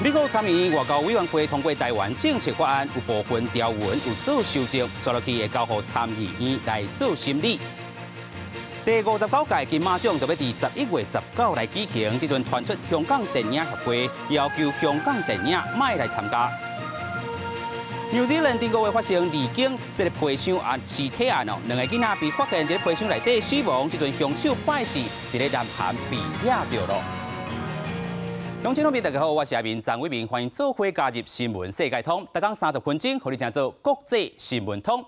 美國參議院外交委員會通過台灣政策法案，有部分條文有做修正，煞落去會交予參議院來做審理。第59屆金馬獎就欲佇11月19來舉行，這陣傳出香港電影協會要求香港電影莫來參加。紐西蘭頂個月發生二警這個皮箱案屍體案哦，兩个囡仔被發現佇皮箱內底死亡，這陣兇手拜四佇咧南韓被掠著囉。鄉親們大家好，我是阿明張偉明，歡迎做伙加入新聞世界通，逐工30分鐘，予你成做國際新聞通。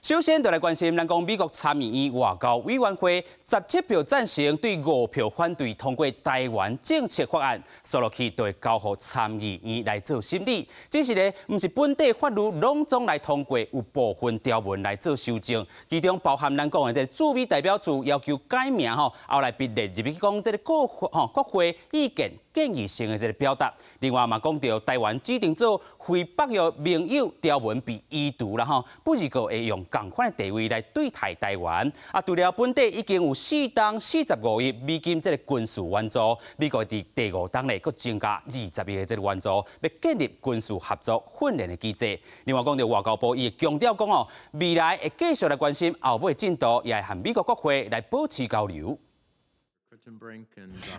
首先就來關心，咱講美國參議院外交委員會17票贊成對5票反對通過台灣政策法案，煞落去就會交予參議院來做審理。只是咧，毋是本底法律攏總來通過，有部分條文來做修正，其中包含咱講的這個駐美代表處要求改名吼，後來被列入去講這個國吼國會意見建議性的這個表達。另外嘛，講著台灣指定做非北約盟友條文被移除啦吼，不過會用仝款的地位來對待台灣。啊，除了本底已經有4冬45億美金這個軍事援助，美國佇第五冬咧，閣增加20億的這個援助，欲建立軍事合作訓練的機制。另外講著外交部伊會強調講哦，未來會繼續來關心後尾進度，也會和美國國會來保持交流。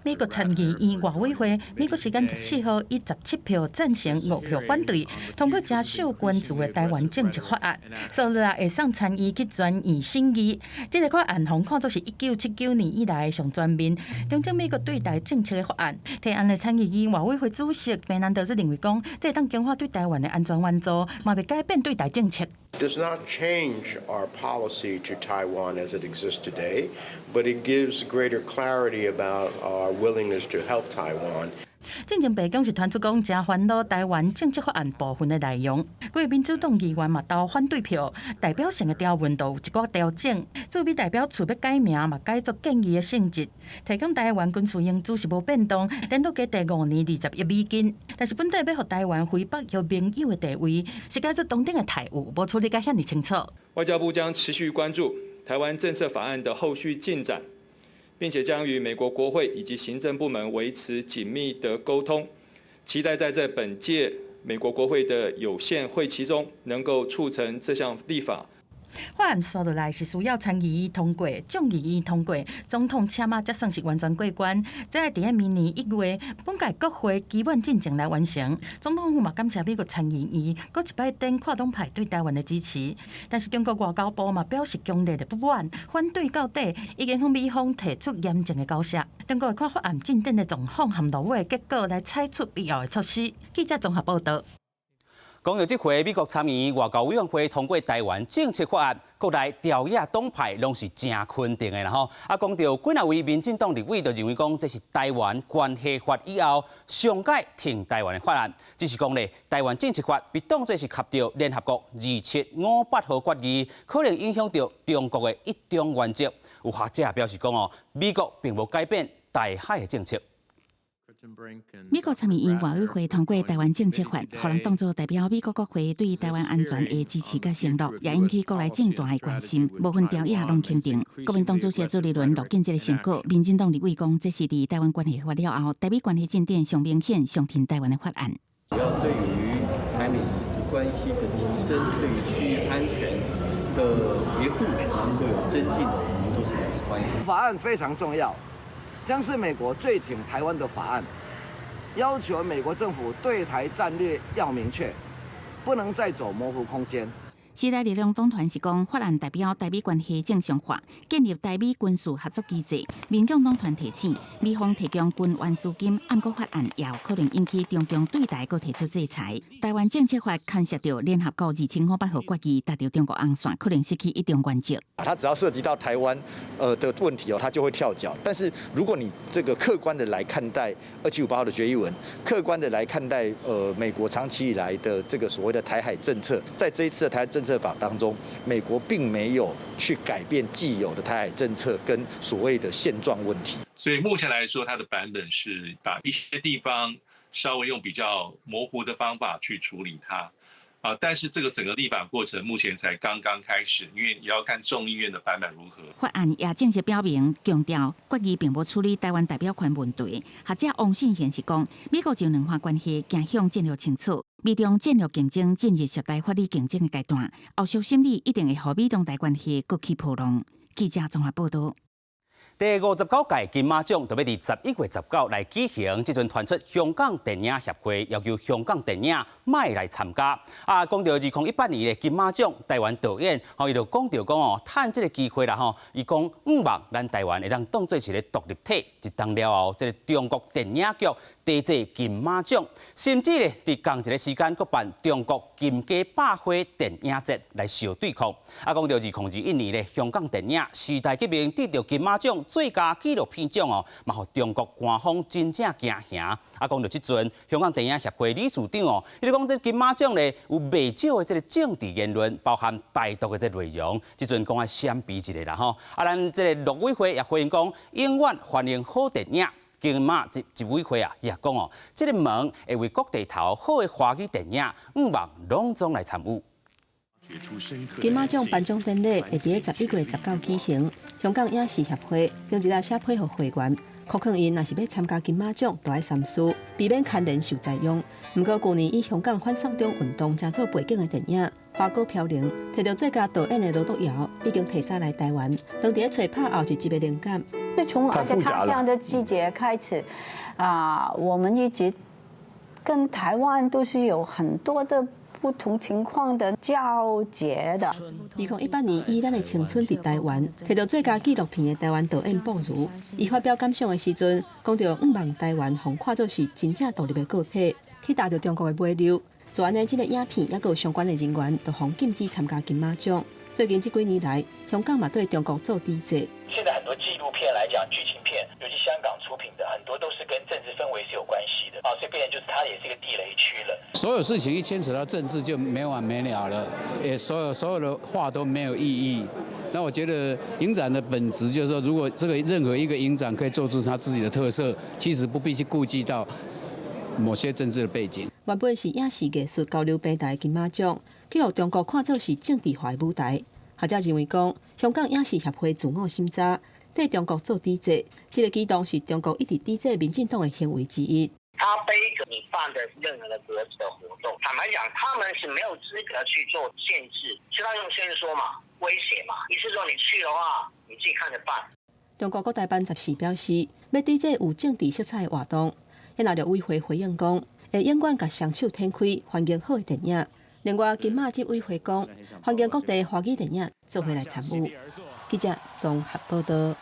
美國參議院外委會，美國時間14號以17票贊成、5票反對，通過誠受關注的台灣政策法案，所以啊會送參院去全院審議。這個法案予看做是1979年以來上全面調整美國對台政策的法案。提案的參議院外委會主席白蘭德斯認為講，這會當強化對台灣的安全援助，嘛袂改變對台政策。 Does not change our policy to Taiwan as it exists today, but it gives greater clarity about our willingness to help Taiwan. 進前白宮是傳出講，誠煩惱台灣政策法案部分的內容，幾个民主黨議員嘛投反對票，代表性的條文就有一寡調整。駐美代表處欲改名嘛，改做建議的性質，提供台灣軍事援助是無變動，頂多加第五年20億美金。但是本底欲予台灣非北約盟友的地位，是改做同等的待遇，無處理甲遐爾清楚。外交部將持續關注台灣政策法案的後續進展，並且將與美國國會以及行政部門維持緊密的溝通，期待在這本屆美國國會的有限會期中，能夠促成這項立法。法案煞落來是需要參議院通過、眾議院通過、總統簽碼才算是完全過關。這愛佇咧明年1月，本屆國會期滿進前來完成。總統府嘛感謝美國參議院，閣一擺展跨黨派對台灣的支持。但是中國外交部嘛表示強烈的不滿，反對到底，已經向美方提出嚴正的交涉。中國會看法案進展的狀況和落尾結果來採取必要的措施。記者綜合報道。講著這回美國參議院外交委員會通過台灣政策法案，國內朝野黨派攏是誠肯定的啦吼。啊，講著幾若位民進黨立委就認為講，這是台灣關係法以後上蓋挺台灣的法案。只是講咧，台灣政策法被當作是合著聯合國2758號決議，可能影響著中國的一中原則。有學者表示講哦，美國並無改變台海的政策。美國參議院外委會通過台灣政策法，予人當作代表美國國會對台灣安全的支持佮承諾，也引起國內政壇的關心。無分朝野攏肯定。國民黨主席朱立倫樂見這个成果，民進黨立委講，這是佇台灣關係法了後，台美關係進展上明顯、上挺台灣的法案。主要對於台美實質關係的提升，對於區域安全的維護能夠有增進，我們都是表示歡迎。法案非常重要，將是美國最挺台灣的法案，要求美國政府對台戰略要明確，不能再走模糊空間。時代力量黨團是講，法案代表台美關係正常化，建立台美軍事合作機制。民眾黨團提醒，美方提供軍援資金，毋過法案也有可能引起中共對台閣提出制裁。台灣政策法牽涉著聯合國2758號決議，踏著中國紅線，可能失去一中原則。他只要涉及到台灣的問題哦，他就會跳腳。但是如果你這個客觀的來看待2758號的決議文，客觀的來看待美國長期以來的這個所謂的台海政策，在這一次的台灣政策法當中，美國並沒有去改變既有的台海政策跟所謂的現狀問題。所以目前來說，它的版本是把一些地方稍微用比較模糊的方法去處理它。啊，但是這個整個立法過程目前才剛剛開始，因為也要看眾議院的版本如何。法案也正式表明，強調決議並無處理台灣代表權問題。學者王信賢是講，美國就兩岸關係走向戰略清楚，美中戰略競爭進入時代法理競爭的階段，後續審理一定會予美中台關係閣起波浪。記者綜合報道。第59屆金馬獎就欲佇11月19來舉行，這陣傳出香港電影協會要求香港電影莫來參加。啊，講到2018年的金馬獎，台灣導演吼，伊就講著講哦，趁這個機會啦吼，伊講向望咱台灣會當當做一個獨立體，一冬了後，這個中國電影局抵制金馬獎，甚至咧佇仝一個時間閣辦中國金雞百花電影節來相對抗。啊，講到2021年咧，香港電影《時代革命》得著金馬獎最佳紀錄片獎哦，嘛予中國官方真正驚嚇。啊，講到這陣，香港電影協會理事長哦，伊就講這金馬獎咧有袂少的這個政治言論，包含台獨的這個內容。這陣講愛閃避一下啦吼。啊，咱這個陸委會也回應講，永遠歡迎好電影。金馬執委會啊，也講哦，這個門會為各地頭好的華語電影，向望攏總來參與。金馬獎頒獎典禮會佇11月19舉行。香港影視協會頂一日寫批予會員，呼勸𪜶若是欲參加金馬獎，著愛三思，避免牽連受災殃。毋過，舊年以香港反送中運動成做背景的電影《花果飄零》，提著最佳導演的羅督堯已經提早來台灣，當佇咧揣拍後一集的靈感。就從愛的他鄉的季節開始，啊，我們一直跟台灣都是有很多的不同情況的交結的。2018年以《咱的青春佇台灣》提著最佳紀錄片的台灣導演布如，伊發表感想的時陣，講著向望台灣予看做是真正獨立的個體，去踏著中國的尾溜。做按呢，這个影片猶閣有相關的人員，都予禁止參加金馬獎。最近這幾年來，香港嘛對中國做抵制。現在很多紀錄片來講，劇情片，尤其香港出品的，很多都是跟政治氛圍是有關係的啊，所以變成就是它也是一個地雷區了。所有事情一牽扯到政治就沒完沒了了，也所有的話都沒有意義。那我覺得影展的本質就是說，如果這個任何一個影展可以做出他自己的特色，其實不必去顧及到某些政治的背景。原本是影視藝術交流平台金馬獎，去予中國看做是政治化的舞台。學者認為講，香港影視協會自我審查，對中國做抵制，這個舉動是中國一直抵制民進黨的行為之一。他背著你辦的任何的國際的活動，坦白講，他們是沒有資格去做限制，其他用限縮嘛、威脅嘛，意思說你去的話，你自己看著辦。中國國台辦14表示，欲抵制有政治色彩的活動。那陸委會回應講，會永遠共雙手展開，歡迎好的電影。另外，金馬執委會講，歡迎各地華語電影做伙來參與。記者綜合報道。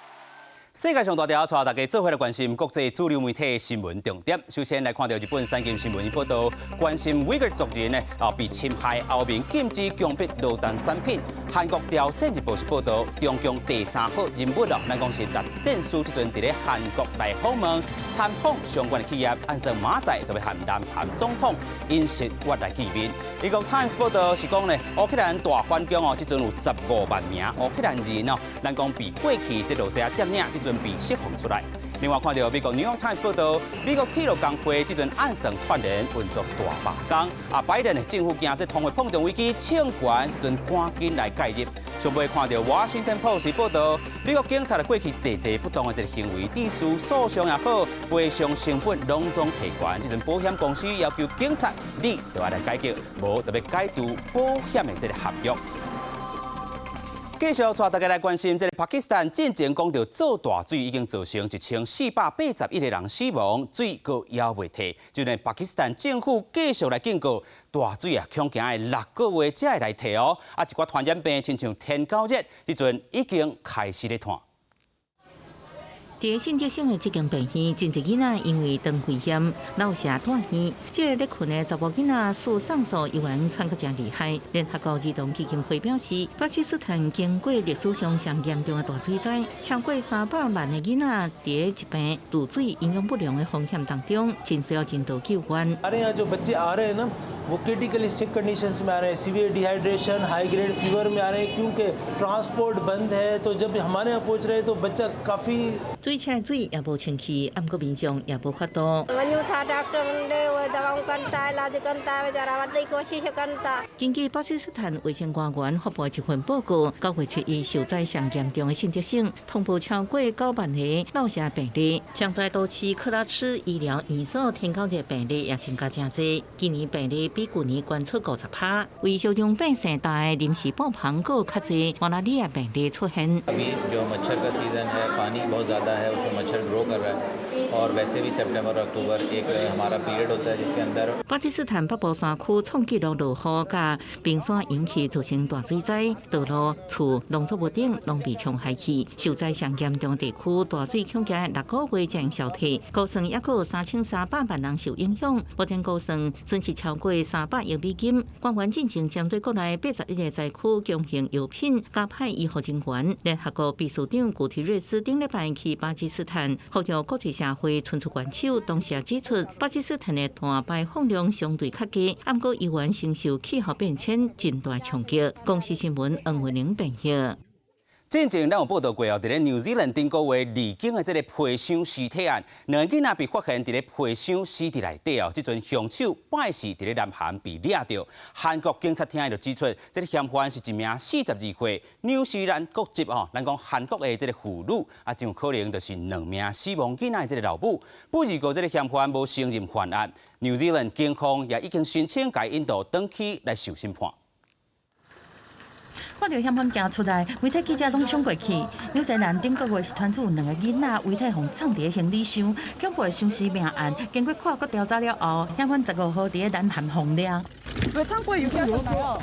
世界上大條，帶大家做伙來關心國際主流媒體的新聞重點。首先來看著日本產經新聞報道，關心維吾爾族人呢啊被侵害，後面禁止強迫勞動產品。韓國朝鮮日報是報道，中共第三號人物哦，咱講是栗戰書，這陣佇咧韓國來訪問參訪相關的企業，按算明仔載就欲和南韓總統尹錫悅來見面。英國 Times 報道是講呢，烏克蘭大反攻哦，這陣有15萬名烏克蘭人哦，咱講被過去這羅西亞佔領，這陣被釋放出來。另外看著美國 New York Times 報道，美國鐵路工會這陣按算串聯運作大罷工，啊，拜登的政府驚這通貨膨脹危機，請懸這陣趕緊來介入。上尾看著 Washington Post 報道，美國警察的過去濟濟不當的這个行為，致使訴訟也好，賠償成本攏總提懸。這陣保險公司要求警察，你著愛來解決，無就欲解除保險的這个合約。繼續帶大家來關心，這个巴基斯坦進前講著做大水，已經造成1481個人死亡，水閣猶未退。就連巴基斯坦政府繼續來警告，大水啊，恐驚會6個月才會來退哦。啊，一寡傳染病，親像天狗熱，這陣已經開始咧湠。佇信德省的這間病院，真濟囡仔因為腸胃炎、落瀉住院。這个咧睏的查某囡仔，輸送素猶原喘閣誠厲害。聯合國兒童基金會表示，巴基斯坦經過歷史上上嚴重的大水災，超過300萬的囡仔佇疾病、斷水、營養不良的風險當中，真需要人道救援。 हमारे यहाँ जो बच्चे आ रहे हैं ना वो critically sick conditions में आ रहे हैं, severe dehydration, high grade fever में आ रहे हैं, क्योंकि ट्रांसपोर्ट बंद है, तो जब हमारे यहाँ पहुँच रहे हैं तो बच्चा काफ़ी 水車的水也無清氣，毋過民眾也無法度。 वञूं था डॉक्टर दवाऊं करता है, इलाज करता है बेचारा, बड़ी कोशिश करता。根據巴基斯坦衛生官員發布一份報告，9月7日受災上嚴重的信德省，通報超過9萬个落疳病例。上大都市克拉赤醫療院所天狗熱病例也增加誠濟，今年病例比舊年懸出50%。為小中百姓大的臨時布棚閣較濟馬拉利亞病例出現。 अभी जो मच्छर का सीज़न है, पानी बहुत ज़्यादा है, उसमें मच्छर ग्रो कर रहा है और वैसे भी सितंबर और अक्टूबर एक हमारा पीरियड होता है जिसके अंदर 巴基斯坦北部山區創紀錄落雨，佮冰山湧起，造成大水災，道路、厝、農作物等攏被沖害去。受災上嚴重地區，大水恐驚6個月才消退，估算猶閣有3300萬人受影響。目前估算損失超過300億美金。官員進前針對國內81個災區供應藥品，加派醫護人員。聯合國秘書長古提瑞斯頂禮拜去巴基斯坦，呼籲國際社會伸出援手。同時也指出，巴基斯坦的碳排放量相對較低，毋過依然承受氣候變遷真大衝擊。公視新聞黃慧玲編譯。進前咱有報道過哦，佇咧紐西蘭頂個月離境的這个皮箱屍體案，兩个囡仔被發現佇咧皮箱死佇內底哦。這陣兇手拜四佇咧南韓被掠著，韓國警察廳就指出，這个嫌犯是一名42歲紐西蘭國籍哦，咱講韓國的這个婦女，啊，真有可能就是兩名死亡囡仔的這个老母。不過這个嫌犯無承認犯案，紐西蘭警方也已經申請共引渡轉去來受審判。看著嫌犯行出來，媒體記者攏衝過去。紐西蘭頂個月是傳出有兩个囡仔遺體予藏佇咧行李箱，恐怖的雙屍命案，經過跨國調查了後，嫌犯15號佇咧南韓予掠。 왜창고에유기하셨나요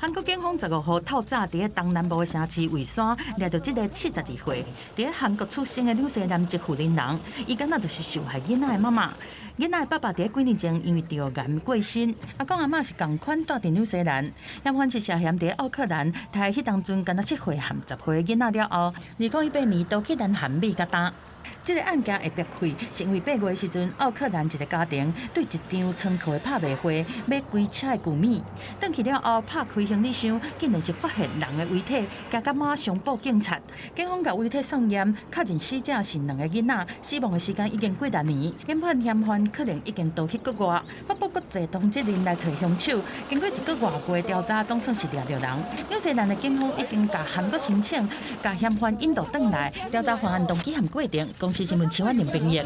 韓國警方15號透早佇咧東南部的城市蔚山掠著這个72歲，佇咧韓國出生的紐西蘭籍婦人，伊敢若就是受害囡仔的媽媽。囡仔的爸爸佇咧幾年前因為著癌過身，阿公阿嬤是仝款蹛佇紐西蘭。嫌犯是涉嫌佇咧奧克蘭刣彼當陣敢若7歲和10歲的囡仔了後，2018年逃去南韓秘甲今。這个案件會爆開，是因為8月的時陣，奧克蘭一个家庭對一張倉庫的拍賣會買規車的舊物，轉去了後拍開行李箱，竟然是發現人的遺體，驚甲馬上報警察。警方共遺體送驗，確認死者是兩个囡仔，死亡的時間已經幾若年。研判嫌犯可能已經逃去國外，發布國際通緝令來揣兇手。經過一個外月調查，總算是掠著人。紐西蘭的警方已經共韓國申請，共嫌犯引渡轉來調查犯案動機和過程。公視新聞陳婉玲編譯。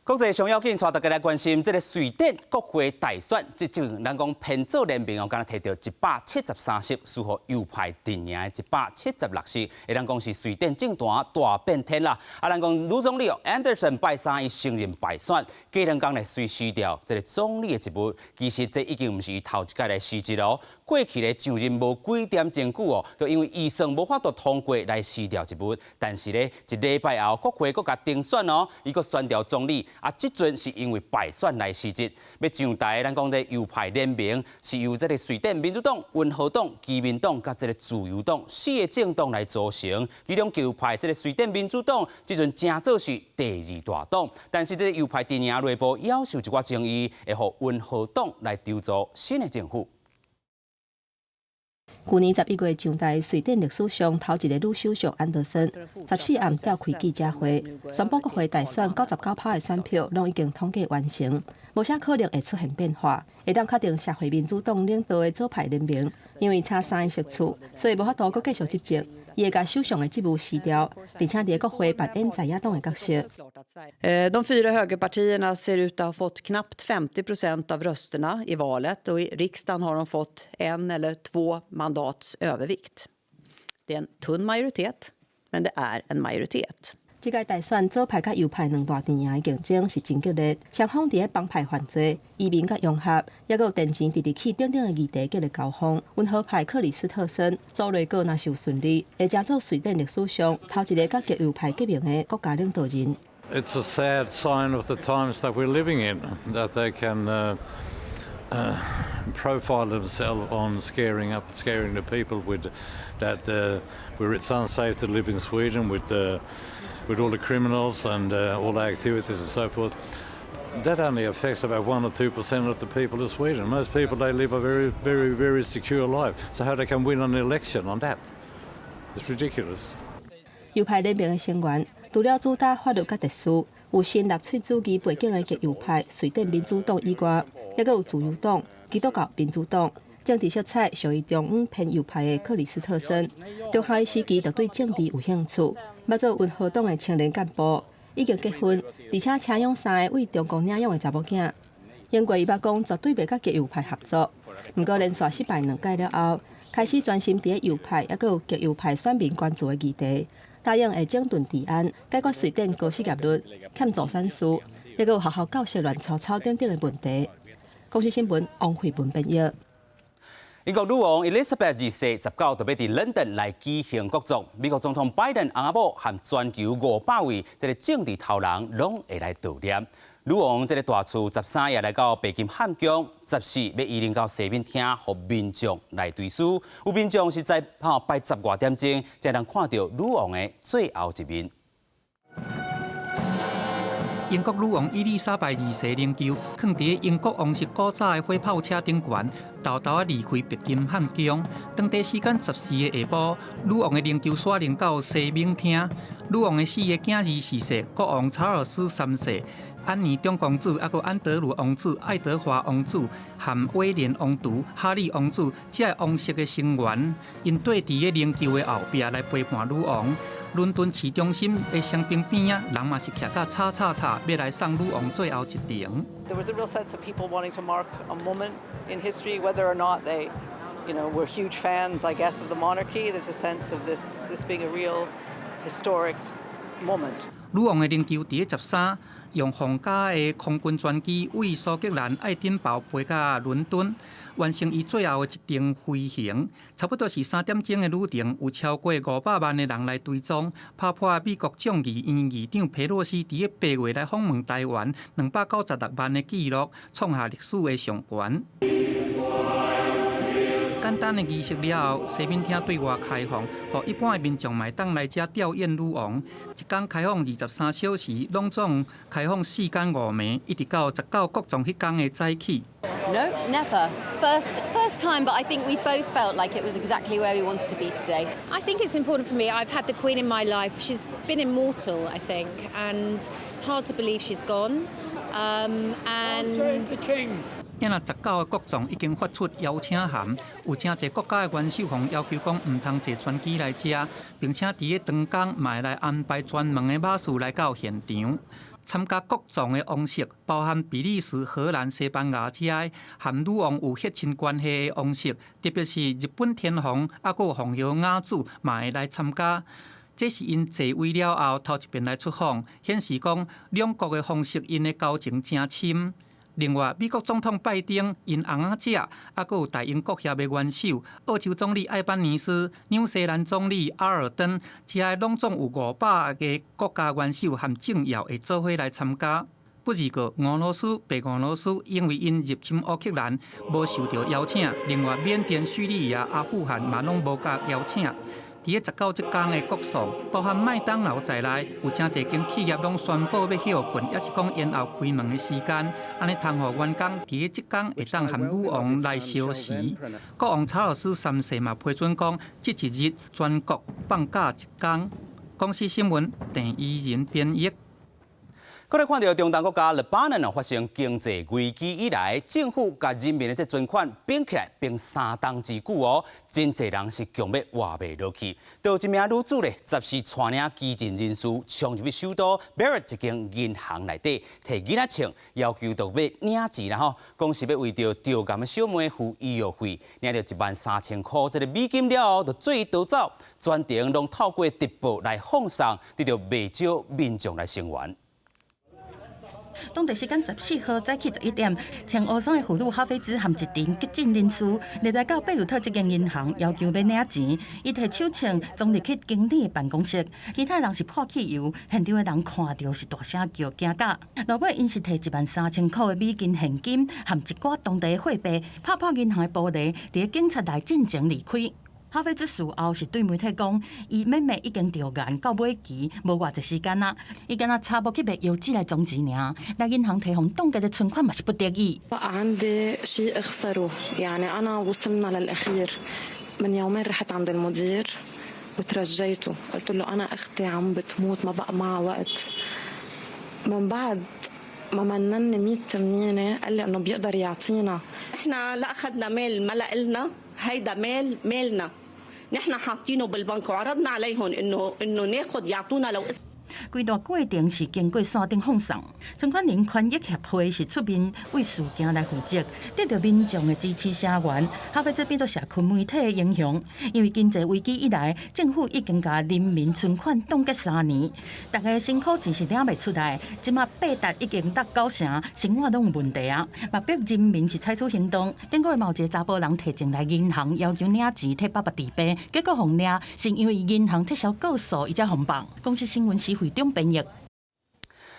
國際上要緊，帶大家來關心這个瑞典國會大選，這陣咱講偏左聯盟哦，敢若摕著173席，輸予右派陣營的176席，會當講是瑞典政壇大變天啦。啊，咱講女總理安德森拜三伊承認敗選，過兩工來隨辭掉這个總理的職務。其實這已經毋是伊頭一擺來辭職囉。過去咧上任無幾點鐘久哦，就因為預算無法度通過來辭掉職務。但是咧，一禮拜後國會閣共重選哦，伊閣選調總理。啊，這陣是因為敗選來辭職，欲上台。咱講這右派聯盟是由這个瑞典民主黨、溫和黨、基民黨佮這个自由黨四个政黨來組成。其中右派這个瑞典民主黨這陣成做是第二大黨，但是這个右派陣營內部猶是有一寡爭議，會予溫和黨來籌組新的政府。舊年11月上台瑞典歷史上頭一个女首相安德森，14暗召開記者會，宣布國會大選99%的選票攏已經統計完成，無啥可能會出現變化，會當確定社會民主黨領導的左派聯盟，因為差三个席次，所以無法度閣繼續執政。伊會共首相的職務辭掉，並且佇國會扮演在野黨的角色。 De fyra högerpartierna ser ut att ha fått knappt 50% av rösterna i valet och i riksdagen har de fått en eller två mandats övervikt. Det är en tunn majoritet, men det är en majoritet. 這屆大選左派佮右派兩大陣營的競爭是真激烈，雙方佇咧幫派犯罪、移民佮融合，抑閣有電錢直直去等等的議題激烈交鋒。溫和派克里斯特森組內閣若是有順利，會成做瑞典歷史上頭一个佮極右派結盟的國家領導人。 It's a sad sign of the times that we're living in, that they can profile themselves on scaring the people with that it's unsafe to live in Sweden with all the criminals and all the activities and so forth. That only affects about 1 or 2% of the people of Sweden. Most people, they live a very, very, very secure life. So how they can win an election on that? It's ridiculous. 右派聯盟的成員除了主打法律佮秩序，有新納粹主義背景的極右派瑞典民主黨以外，猶閣有自由黨、基督教民主黨。政治色彩屬於中央偏右派的克里斯特森，中學時期就對政治有興趣，捌做溫和黨的青年幹部，已經結婚，而且請養三个為中國領養的查某囝。英國伊捌講絕對袂佮極右派合作，毋過連續失敗兩屆了後，開始專心佇右派猶閣有極右派選民關注的議題，答應會整頓治安、解決瑞典高失業率、欠助產士，猶閣有學校教師亂抄抄等等的問題。公視新聞王慧文編譯。英國女王伊麗莎白二世19就欲佇倫敦來舉行國葬，美國總統拜登翁仔某和全球500位這个政治頭人攏會來悼念。女王這个大厝13日來到白金漢宮，14欲移靈到西敏廳，予民眾來追思。有民眾是在吼拜十外點鐘，才能看著女王的最後一面。英國女王伊麗莎白二世靈柩，囥佇英國王室古早的火炮車頂懸，沓沓仔離開白金漢宮。當地時間14的下晡，女王的靈柩徙靈到西敏廳。女王的四个囝兒逝世，國王查爾斯三世、安妮長公主，猶閣安德魯王子、愛德華王子和威廉王儲、哈利王子，這个王室的成員，𪜶綴佇个靈柩的後壁來陪伴女王。倫敦市中心的香檳邊仔，人嘛是徛甲吵吵吵，欲來送女王最後一程。 There was a real sense of people wanting to mark a moment in history, whether or not they were huge fans, I guess, of the monarchy. There's a sense of this being a real historic moment. 女王的靈柩佇咧13，用皇家的空軍專機為蘇格蘭愛丁堡飛到倫敦，完成伊最後的一程飛行。差不多是3點鐘的旅程，有超過500萬的人來追蹤，拍破美國眾議院議長佩洛西佇咧8月來訪問台灣296萬的紀錄，創下歷史的上懸。簡單的儀式了後，西敏廳對外開放，予一般的民眾嘛會當來遮吊唁女王。一工開放23小時，攏總開放四更五暝，一直到19國葬彼工的早起。 No, never. First time, but I think we both felt like it was exactly where we wanted to be today. I think it's important for me. I've had the Queen in my life. She's been immortal, I think, and it's hard to believe she's gone. And the King. 因若19个國葬已經發出邀請函，有誠濟國家的元首予要求講毋通坐專機來遮，並且佇咧當工嘛會來安排專門的馬術來到現場。參加國葬的王室，包含比利時、荷蘭、西班牙遮的和女王有血親關係的王室，特別是日本天皇，猶閣有皇后雅子嘛會來參加。這是𪜶繼位了後頭一遍來出訪，顯示講兩國的皇室𪜶的交情誠深。另外，美國總統拜登𪜶翁仔姐，猶閣有大英國協的元首、澳洲總理艾班尼斯、紐西蘭總理阿爾登，遮攏總有500個國家元首和政要會做伙來參加。不過，俄羅斯、白俄羅斯因為𪜶入侵烏克蘭，無受著邀請。另外，緬甸、敘利亞、阿富汗嘛攏無共邀請。佇咧19這工的國葬，包含麥當勞在內，有誠濟間企業攏宣布欲歇睏，抑是講延後開門的時間，按呢通予員工佇咧這工會當和女王來相辭。國王查爾斯三世嘛批准講，這一日全國放假一工。公視新聞鄭怡仁編譯。閣來看著中東國家黎巴嫩發生經濟危機以來，政府共人民的這存款綁起來，綁3冬之久哦，真濟人是強欲活袂落去。就一名女子咧，14帶領激進人士衝入去首都貝魯特一間銀行內底，提囡仔銃要求著欲領錢啦吼，講是欲為著著癌的小妹付醫藥費，領著13,000箍這个美金了後，就做逃走，全程攏透過直播來放送，得著袂少民眾來聲援。當地時間14號早起11點，穿烏衫的婦女哈菲茲和一群激進人士入來到貝魯特這間銀行，要求欲領錢。伊提手槍衝入去經理的辦公室，其他人是潑汽油，現場的人看著是大聲叫驚甲。落尾𪜶是提13,000箍的美金現金和一寡當地的貨幣，拍破銀行的玻璃，佇警察來進前離開。哈菲茲事後是對媒體講，伊妹妹已經著癌到尾期，無偌濟時間啊。伊敢若差無去賣藥紙來裝錢爾，來銀行提予凍結的存款嘛是不得已。 عندي شيء اخسره يعني انا وصلنا للاخير. من يومين رحت عند المدير وترجيته، قلت له انا اختي عم بتموت، ما بقى معها وقت. من بعد ما منني 100 تمنينة قال لي انه بيقدر يعطينا. احنا لا اخذنا مال ما لنا، هيدا مال مالنا نحن حاطينه بالبنك وعرضنا عليهم انه ناخذ يعطونا لو 規段過程是經過山頂放送，存款人權益協會是出面為事件來負責，得到民眾的支持聲援，後尾這變做社群媒體的英雄。因為經濟危機以來，政府已經共人民存款凍結3年，大家辛苦錢是領袂出來，這馬八達已經達九成，生活攏有問題啊！嘛逼人民是採取行動。頂個月嘛有一個查埔人提前來銀行要求領錢，替爸爸治病，結果予掠，是因為銀行撤銷告訴，伊才予放。公視新聞是會長編譯。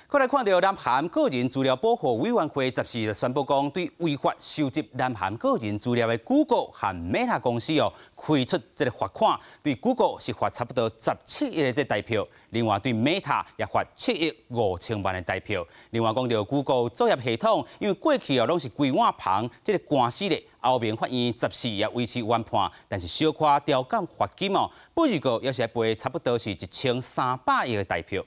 過來看到南韓個人資料保護委員會十四宣布講，對違法收集南韓個人資料的 Google 和 Meta 公司哦，開出這个罰款，對 Google 是罰差不多17億的這代票，另外對 Meta 也罰7億5千萬的代票。另外講到 Google 作業系統，因為過去哦攏是規碗棚，這个官司咧，歐盟法院十四也維持原判，但是小可調降罰金哦，不過也是賠差不多是1300億的代票。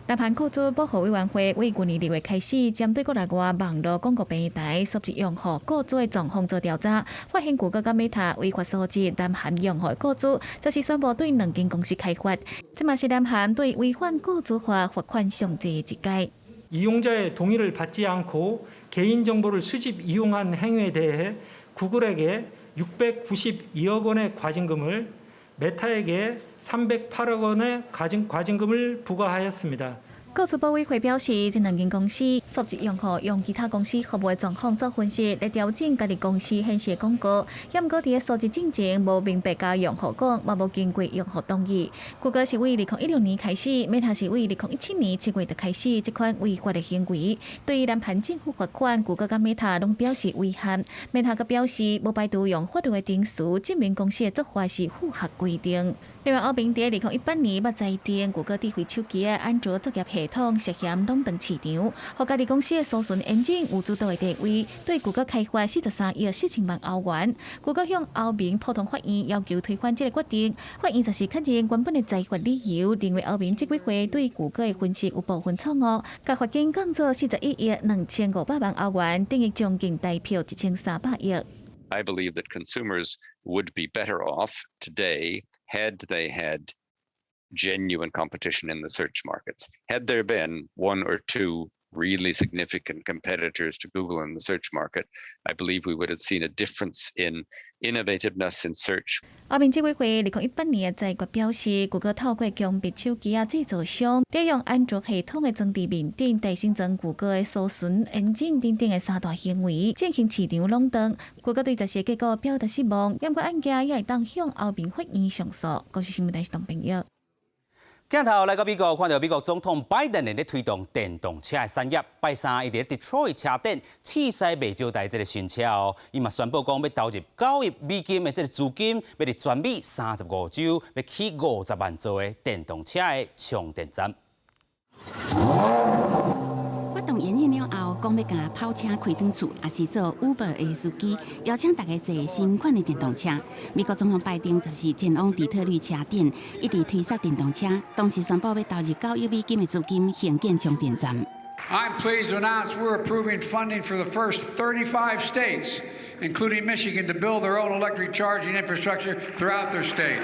南韓個資保護委員會為去年2月開始，針對國內外網路廣告平台收集用戶個資的狀況做調查，發現谷歌佮 Meta 違法收集南韓用戶個資，就是宣布對兩間公司開罰。這嘛是南韓對違反個資法罰款上濟的一屆。 이용자의 동의를 받지 않고 개인정보를 수집 이용한 행위에 대해 구글에게 692억 원의 과징금을 메타에게 308억 원의 과징금을 부과하였습니다. 個資保委會表示，這兩間公司收集用戶用其他公司服務的狀況做分析，來調整家己公司顯示的廣告。也毋過佇咧收集進前，無明白共用戶講，嘛無經過用戶同意。谷歌是為2016年開始，Meta 是為2017年7月就開始這款違法的行為。對於南韓政府罰款，谷歌佮 Meta 攏表示遺憾。Meta 閣表示，無排除用法律的程序證明公司的做法是符合規定。另外，歐盟佇2018年捌裁定，谷歌智慧手機的安卓作業系統涉嫌壟斷市場，予家己公司的搜尋引擎有主導的地位，對谷歌開罰43億4千萬歐元。谷歌向歐盟普通法院要求推翻這个決定，法院就是確認原本的裁決理由，認為歐盟執委會對谷歌的分析有部分錯誤，共罰金降做41億2500萬歐元，等於將近台票1300億。 I believe that consumers would be better off today had they had genuine competition in the search markets. Had there been one or two really significant competitors to Google in the search market, I believe we would have seen a difference in innovativeness in search. 歐盟執委會2018年的裁決表示，谷歌透過強迫手機仔製造商，利用安卓系統的裝置面頂，提升裝谷歌的搜尋引擎等等的三大行為，進行市場壟斷。谷歌對這些結果表達失望，不過案件也會當向歐盟法院上訴。公視新聞台是董朋友。鏡頭來到美國，看到美國總統拜登咧推動電動車的產業。拜三，伊佇 Detroit 車展試駛袂少台這个新車哦。伊嘛宣布講欲投入9億美金的這个資金，欲佇全美35州，欲起50萬座的電動車的充電站。發動演練了後，講欲共跑車開轉厝，抑是做 Uber 的司機，邀請大家坐新款的電動車。美國總統拜登就是前往底特律車展，一直推銷電動車，同時宣布欲投入9億美金的資金興建充電站。 I'm pleased to announce we're approving funding for the first 35 states, including Michigan, to build their own electric charging infrastructure throughout their state.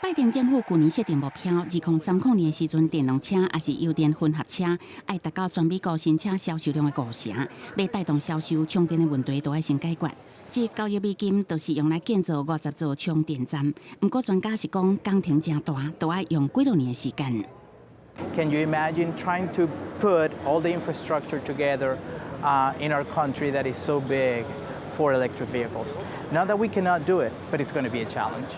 拜登政府去年設定目標，2030年的時陣，電動車抑是油電混合車，愛達到全美國新車銷售量的五成。欲帶動銷售充電的問題，都愛先解決。這9億美金都是用來建造50座充電站。毋過專家是講工程誠大，都愛用幾多年的時間。 Can you imagine trying to put all the infrastructure together in our country that is so big for electric vehicles? Not that we cannot do it, but it's going to be a challenge.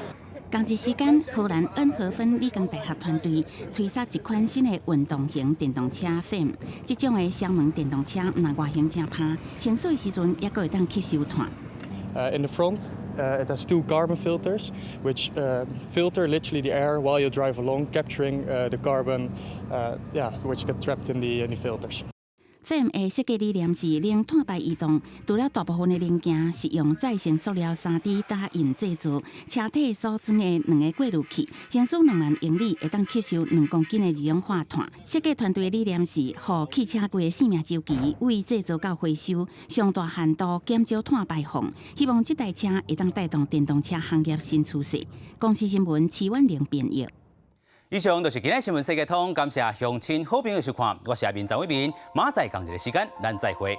仝一時間，荷蘭恩荷芬理工大學團隊推出一款新的運動型電動車 FAME。這種的雙門電動車，毋但外形誠拍，行駛的時陣猶閣會當吸收碳。 In the front, it has two carbon filters, which filter literally the air while you drive along, capturing the carbon, yeah, which get trapped in the filters. FAME 的設計理念是零碳排移動，除了大部分的零件是用再生塑料3D 打印製造，車體所裝的兩个過濾器，行駛2萬英里會當吸收2公斤的二氧化碳。設計團隊的理念是，予汽車規个生命週期為製造到回收，上大限度減少碳排放。希望這台車會當帶動電動車行業新趨勢。公視新聞齊婉玲編譯。以上就是今日新聞世界通，感謝鄉親好朋友收看，我是阿明張偉民，明仔載仝一个時間，咱再會。